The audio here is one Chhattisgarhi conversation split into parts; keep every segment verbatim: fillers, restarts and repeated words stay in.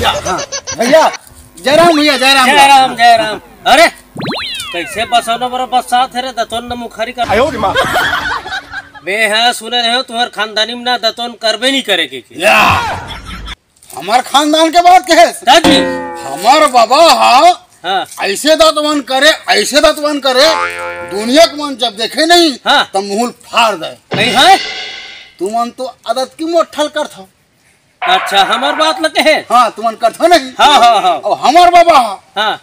भैया, जय राम भैया, जय राम। जय राम, जय राम। अरे, कैसे बसौना बरो बसात हे रे, दतोन न मुखारी कर। आयो रे माँ। मैं हा सुने रहे हो, तुम्हार खानदानी में ना दतोन करबे नहीं करे के, के। या, हमार खानदान के बात कहे। दादी। हमार बाबा हा हाँ। ऐसे दतवन करे, ऐसे दतवन करे, दुनिया के मन जब देखे नहीं, हाँ। तब मुहुल फाड़ दे। नहीं है? तुमन तो आदत की मोठल कर था। अच्छा, हमार बात लगे है? हाँ, तुमन कर था नहीं? हाँ, हाँ, हाँ। अब हमार बाबा हा हाँ।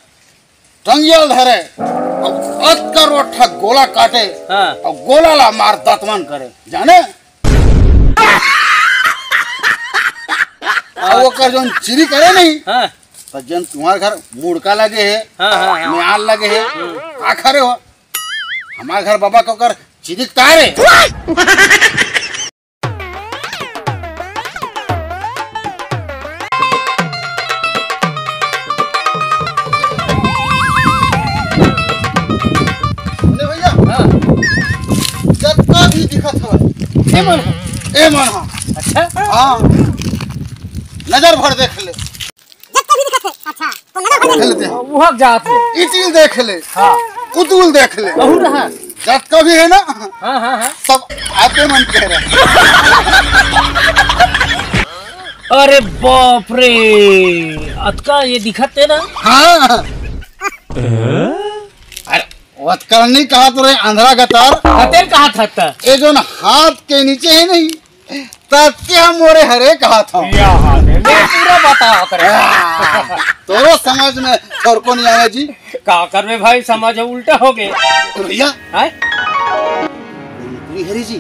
टंगियल धरे, अब अतका रोठा गोला काटे, हाँ। अब गोला ला मार दतवन करे, जाने? अब ओकर जोन चिरी करे नहीं, हाँ। तो जन तुम्हार घर मुड़का लगे है, हाँ, हाँ, हाँ। म्याल लगे है, हम्म। आखरे हो। हमार घर बाबा के ओकर चिरिक तारे। सुने भैया, हाँ। जतका भी दिखत हवय, ए मन, ए मन हा। अच्छा। हाँ। नजर भर देख ले। जतका भी दिखत हे, अच्छा, तो नजर भर देख ले। देख लेते हैं। उहक जात हे। इटिल देख ले। हाँ। उतुल देख ले। कहूँ रहा। जतका भी है ना, हाँ, हाँ, हाँ। सब आते मन कह रहे हैं। अरे बाप रे, अतका ये दिखत हे ना? हाँ। अरे, ओतका नहीं कहा तो रे, अंधरा गतर। कतेन कहा था त? ये जो ना हाथ के नीचे ही नहीं, तब के हम मोरे हरे कहा था। या हाल है, ले पूरा बता करे। हाँ, तोरो समझ में थोड़को नहीं आवे जी। का करबे भाई, समझ उल्टा हो गए। तो भैया, हैं? पूरी हरी जी।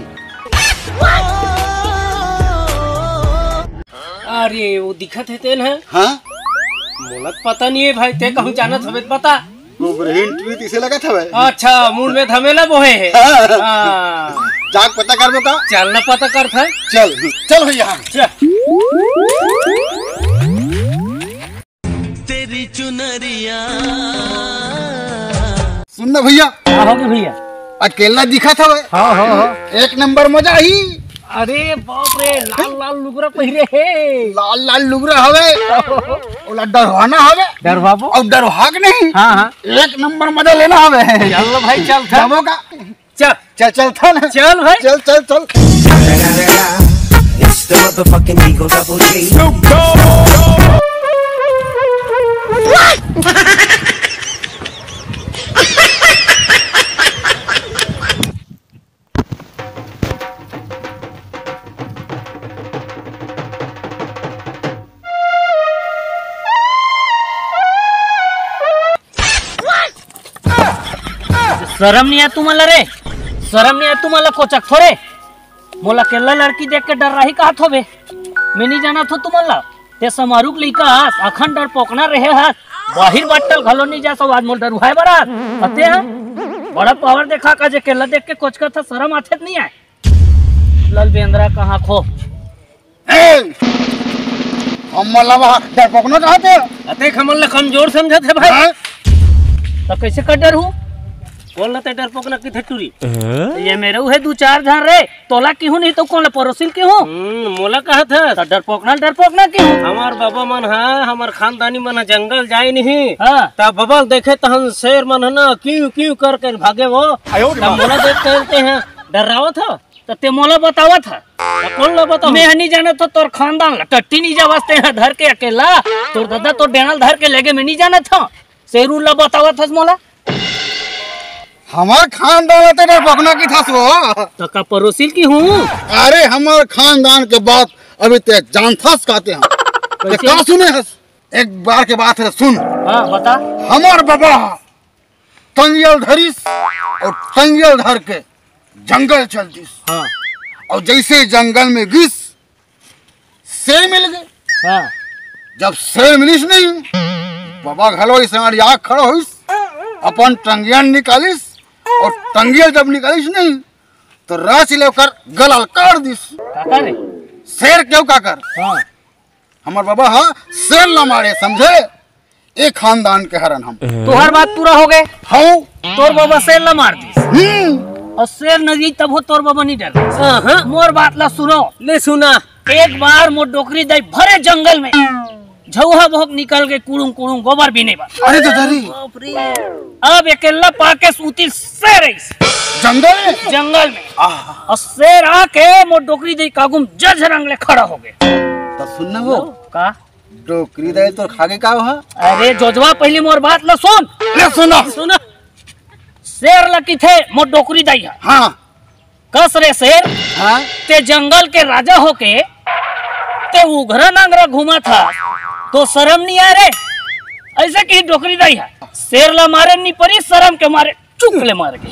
अरे, वो दिखत हे तेन है? हाँ? मोला त पता नहीं है भाई, ते कहूँ जानत हवे त बता। वो ब्रेन ट्री तिसे लगत हवे। अच्छा, मूल में धमेला बोहे है। हाँ। हाँ। जाग पता करबो का? चल ना पता करत है। चल, चल भैया। चल। तेरी चुनरिया। सुन ना भैया। का होगे भैया? अकेला दिखत हवे। हाँ, हाँ, हाँ। एक नंबर मजा ही। अरे बाप रे, लाल लाल लुगरा पहिरे हे। लाल लाल लुगरा हवे। ओला डरवाना हवे। डरवाबो? अउ डरवा के नहीं। हाँ, हाँ। एक नंबर मजा लेना हवे। चल भाई, चल, चल। जाबो का? चल। चल, चल, था ना। चल भाई। चल, चल, चल। It's the motherfucking Eagle Double G. शरम नहीं आय तुमन ला रे? शरम नहीं आय तुमन ला? कोचक थोरे, मोला अकेला लड़की देख के डर्राही कहत होबे। मैं नहीं जानत हों तुमन ला। ते समारू के लइका हस, अखन डरपोकना रहे हस, बाहिर बट्टल घलो नहीं जा सव, आज मोला डरुहाय बर आस। अते ह बड़ा पावर देखा का, जे अकेला देख के कोचकत ह, शरम आथे त नहीं आय? लल बेंदरा कहाँ खो। ए! हमन ला वहाँ डरपोकना कहत हे? अते हमन ला कमजोर समझत हे भाई। हाँ? त कैसे कर डरहूँ? कोन ला ते डरपोकना किथे टूरी? ये मेरे उहे दू चार झन रे, तोला किहूँ नहीं तो कोन ला परोसिल किहूँ? हम्म, मोला कहत हस? त डरपोकना, डरपोकना किहूँ? हमार बाबा मन हा, हमार खानदानी मन हा जंगल जाय नहीं। हाँ। त बबल देखे तहन शेर मन हा ना किउ किउ करके भागे वो। आयो रे त माँ। मोला देख के ते हा डर्रावत हा। त ते मोला बतावत हा। त कोन ला बताहूँ? मैं नहीं जानत हों तोर खानदान ला। टट्टी नहीं जावस ते हा धर के अकेला। तोर ददा तोर डेना ल धर के लेगे, मैं नहीं जानत हों। शेरू ला बतावत हस मोला। हमार खानदान ला ते डरपोकना किथस वो। त का परोसिल किहूँ? अरे हमार खानदान के बात अभी ते जानथस का ते हा? ते कैसे? का सुने हस? एक बार के बात हे, सुन। हाँ, बता। हमार बाबा टंगियल धरिस अउ टंगियल धर के जंगल चल दिस। हाँ। अउ जैसे जंगल में गिस, शेर मिल गे। हाँ। जब शेर मिलिस नहीं, बाबा घलो इस आँड़ आग खड़ा होइस, अपन टंगियन निकालिस, अउ टंगियन जब निकालिस नहीं, तो राच ले ओकर गला ल काट दिस। काकर रे? शेर के काकर। हाँ। हमर बाबा हा शेर ला मारे, समझे? ए खानदान के हरन हम। तोहर बात पूरा हो गे। हौ। तोर बाबा शेर ला मार दिस। हम्म। अउ शेर नजदीक तब हो तोर बाबा नहीं डर। हाँ, हाँ। मोर बात ला सुनो। ले सुना। एक बार मोर डोकरी दाई भरे जंगल में झउहा भोंक निकल के कुड़ुम कुड़ुम गोबर भी नहीं बा। अरे तो दरी। अब अकेला पाके सूती शेर आइस। जंगल में? जंगल में। आह। और शेर आके मोर डोकरी दई कागुम जझरंग ले खड़ा हो गए। तो सुन ना वो। का? डोकरी दई तो खा के का हो? अरे जोजवा, पहले मोर बात ला सुन। ले सुना। सुना। शेर ला किथे मोर डोकरी दई है। हाँ। कस रे शेर, हाँ? ते जंगल के राजा होके ते उघरा नांगरा घूमत हस, तो शरम नहीं आय रे? ऐसे कही डोकरी दई है, शेर ला मारे नहीं परी, शरम के मारे चुक ले मार के।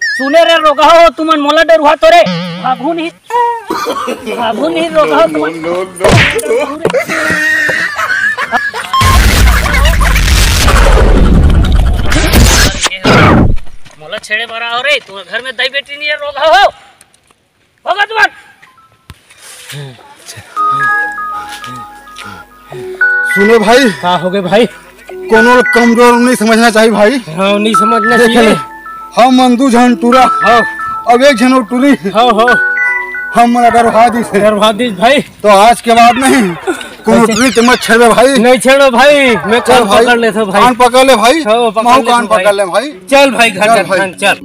सुने रे रोगहा हो, तुमन मोला डरुहा तो रे, भागू नहीं, भागू नहीं रोगहा हो तुमन। मोला छेड़े बर आहो रे, तुम्हारे घर में दाई बेटी नहीं है रोगहा हो, भगत मत। सुनो भाई, का हो गए भाई? कोनो कमजोर नहीं समझना चाहिए भाई। हाँ, नहीं समझना देख चाहिए। ले, हम मन दू झन टूरा, हाँ। अब एक झन टूरी, हाँ, हाँ। हम मन अगर भाग दिस, अगर भाग दिस भाई। तो आज के बाद नहीं, कोनो कैसे? टूरी ते मत छेड़बे भाई। नहीं छेड़ो भाई, मैं चल कान भाई, पकड़ लेता भाई। कान पकड़ ले भाई, हाँ, पकड़ महू लेता कान भाई। पकड़ ले भाई। चल भाई, घर चल चल, भाई। घर चल।